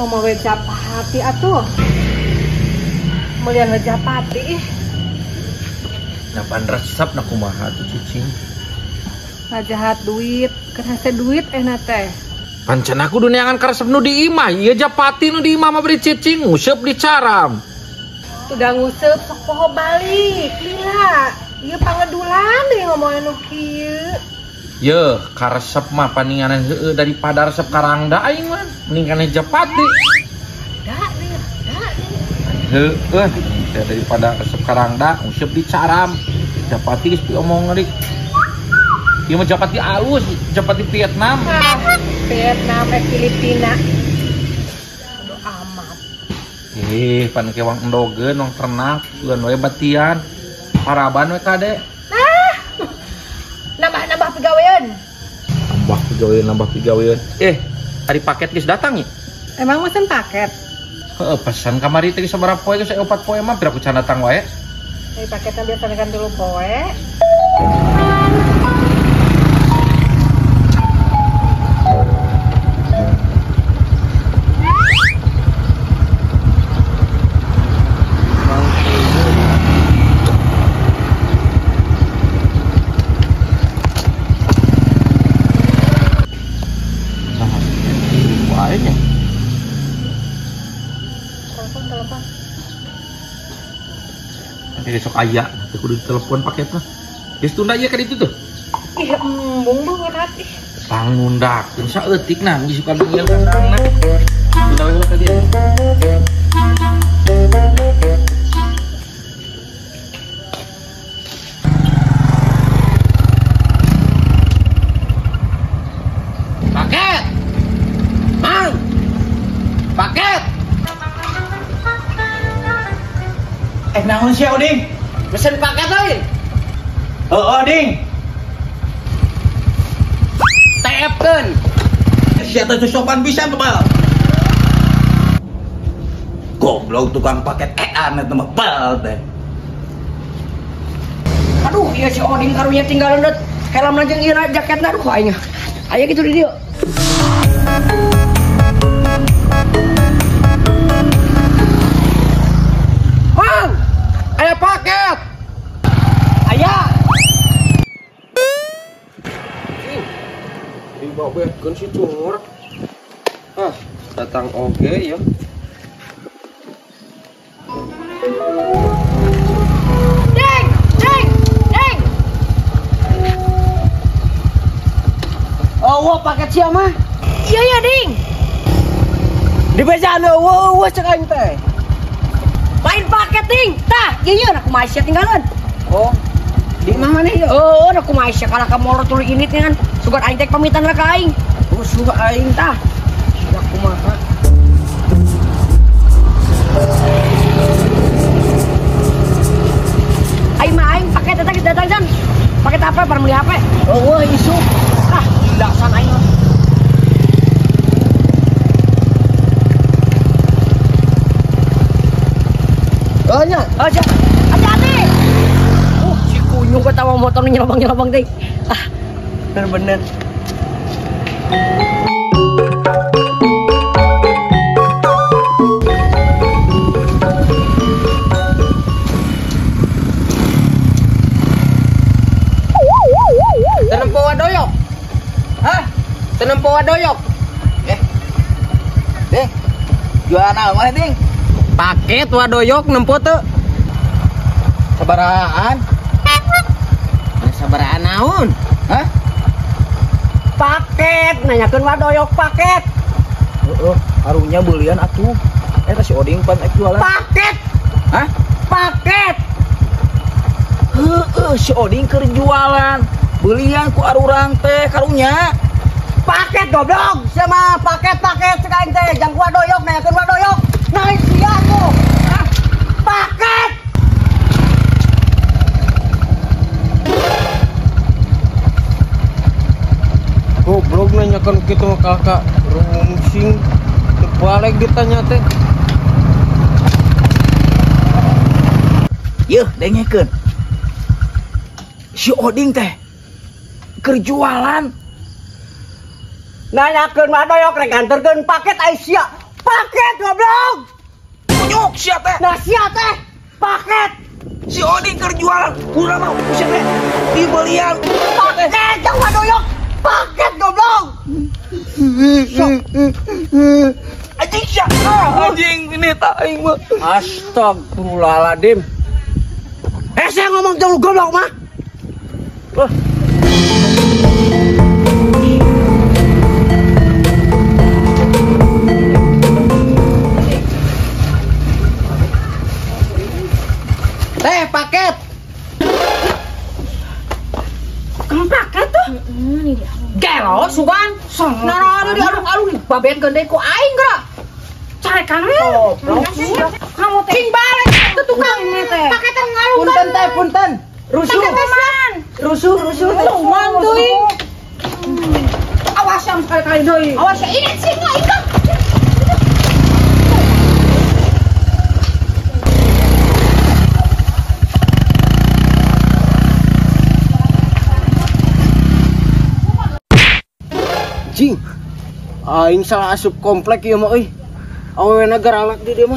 Mau we japati atuh. Meulian we japati ih. Napan resep na kumaha tuh cicing. Ngajahat duit, keur hese duit eh teh. Pancen aku duneangan karesep nu di imah, ieu japati nu di imah mah beri cicing nguseup di caram. Udah nguseup sok poho balik, lila. Ieu pangedulan deui ngomongna nu kieu. Yeuh, karesep mah paninganan heueuh daripada resep karangda aing mah, mending kana japati. Da deui, da deui. Heueuh, daripada resep karangda nguseup di caram. Japati geus diomong deui. Ieu mah japati alus, japati Vietnam. Ah, Vietnam Filipina. Aduh amat. Ih, pan ke wang endogeun, wang ternak, sugan we batian. Paraban we kade. Ah. Nambah-nambah pegawean. Nambah pegawean, nambah pegawean. Eh, ari paket geus datang ya? Emang mesen paket? Heeh, pesan kamari teh sabaraha poe geus 4 poe mah pira ku can datang wae. Ari paketna biasana kan 3 poe. Besok aya, nanti kudu ditelepon paketna. Geus tunda ieu ka ditu tuh. Ih, embung berat ih. Pangundakeun saeutik nah geus suka ngieu kandangna. Tunda we heula ka dieu. Paket. Mang. Paket. Naon sia Oding? Mesen paket lain. Heeh, Ding. TF-keun. Sia teh sopan pisan tebal. Goblok tukang paket ean eta mah bal teh. Aduh, ieu si Oding karunya tinggal leundeut. Helmna jeung ieu jaketna aduh aing. Aya kitu di dieu. Mang, aya paket. Aya. Dibawa si cungur. Ah, datang oge ya. Deng, deng, deng. Oh, wah paket sia mah. Iya ya, Ding. Dibejaan eueuh eueuh cek aing teh. Lain paket, Ding. Tah, ieu yeun aku mah sia tinggalan. Oh. Di imah maneh ieu? Heueuh, aku mah sia kalah ka molor tuluy ini teh kan. Sugan aing teh pamitan lah ka aing. Rusuh aing tah. Sudah kumaha. Aing mah aing paket datang datang san. Paket apa? Bar meuli HP. Eueuh isu. Ah, gila san aing mah. Oh nya, oh sia. Hati-hati. Si kunyuk ketawa motor nyelobang-nyelobang teh. Ah, bener-bener. Tenempo wadoyok. Hah? Tenempo wadoyok. Eh. Ding. Jualan naon maneh, Ding? Paket wadoyok nempo teu? Sabarahaan? Sabarahaan naon? Hah? Paket, nanyakeun wadoyok paket. Heeh, karunya beulian atuh. Eta si Oding pan ek jualan. Paket. Hah? Paket. Heeh, si Oding keur jualan. Beulian ku arurang teh karunya. Paket goblok, sia mah paket-paket cek aing teh, jang wadoyok nanyakeun wadoyok. Naik sia tuh. Hah? Paket. Goblok nanyakan kitu mah kakak rungsing terbalik ditanya teh. Yeuh, dengekeun. Si Oding teh keur jualan. Nanyakeun wadoyok rek nganterkeun paket ai sia. Paket goblok. Kunyuk sia teh. Nah sia teh paket. Si Oding keur jualan, kurang mah sia teh dibelian. Paket jauh doyok. Paket goblok. Anjing sia. Anjing ini tak aing mah. Astagfirullahaladzim. Saya ngomong jauh goblok mah. Wah. Teh paket. Kamu paket tuh? Gelo sugan. Nah, dialung-alung babet gede ku aing geura. Carekan we. Kamu teh. Cing balik ke tukang paketan ngalung. Punten teh, punten. Rusuh. Rusuh, rusuh. Luman teuing. Awas yang sekali-kali deui. Awas ya ini sih enggak ikan. Cing. Aing salah asup komplek ieu mah euy. Awewena garalak di dia mah.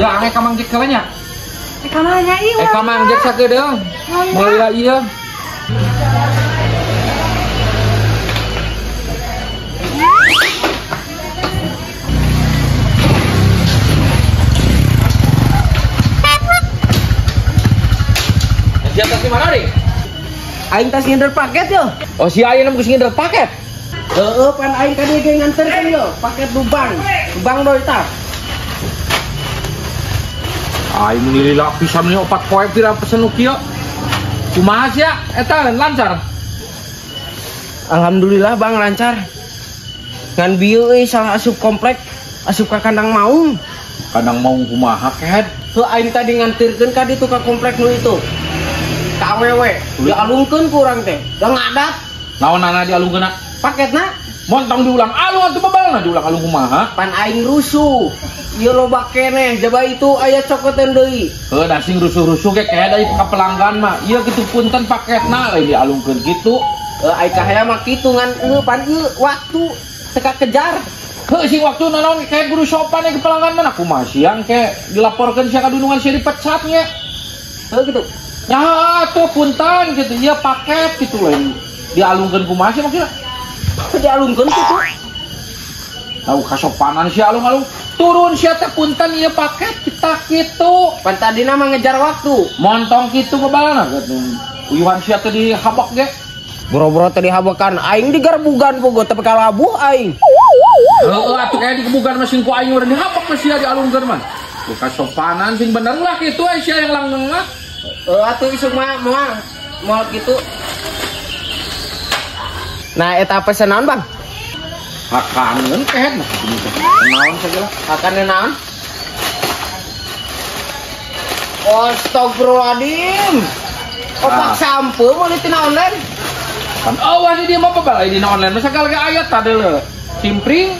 Ya, aneh ka Mang Jek heula nya. Ka mana ieu? Ka Mang Jek sakedeung. Meuli ieu. Sia tas di mana deh? Aing tas ngider paket yo. Oh si aing geus ngider paket. Heeh, pan aing tadi ge nganterkeun yo, paket Lubang. Lubang doi tah. Aing lila pisan nih opat poe pira pesen nu kieu. Kumaha sia eta lancar? Alhamdulillah Bang lancar. Ngan bieu euy salah asup komplek, asup ka kandang maung. Kandang maung kumaha kehed? Heuh aing tadi nganterkeun ka ditu ka komplek nu itu. Ka awewe, dialungkeun ku urang teh. Da ngadat. Naonana dialungkeunna? Paketna montong diulang-alung atuh bebalna diulang-alung kumaha? Pan aing rusuh. Ieu loba keneh, jaba itu aya cokotan deui. Heuh da sing rusuh-rusuh ge kehed ari ka pelanggan mah. Ieu kitu punten paketna lain dialungkeun kitu. Heuh ai kahaya mah kitu ngan eueuh pan ieu waktu teu kejar. Heuh sing waktu nanaon kehed kudu sopan ke pelanggan mah kumaha siang ke dilaporkeun sia ka dunungan sia dipecat nya. Heuh kitu. Nah, tuh punten gitu, iya paket gitu lain dialungkeun kumaha sih maksudnya? Dialungkeun kitu. Tahu kasopanan sih alung-alung turun sia teh punten ieu paket kita kitu. Pan tadina mah ngejar waktu. Montong kitu bebalna gitu. Uyuhan sia teh dihabak ge. Boro-boro teh dihabakan aing digarbugan pogo tapi kalabuh aing. Heeh atuh kayak digebugan mah sing ku aing urang dihabak mah sia dialungkeun mah. Tuh kasopanan sing bener lah kitu ai sia yang langgeng mah. Atuh isuk mah moal kitu. Nah eta pesen naon Bang? Hakaneun kehed mah kitu teh. Naon sagala? Hakaneun naon? Astagfirullahaladzim. Opak sampe meuli tina online. Pan eueuh di dieu mah bebal dina online mah sagala ge aya tah deuleu. Simpring.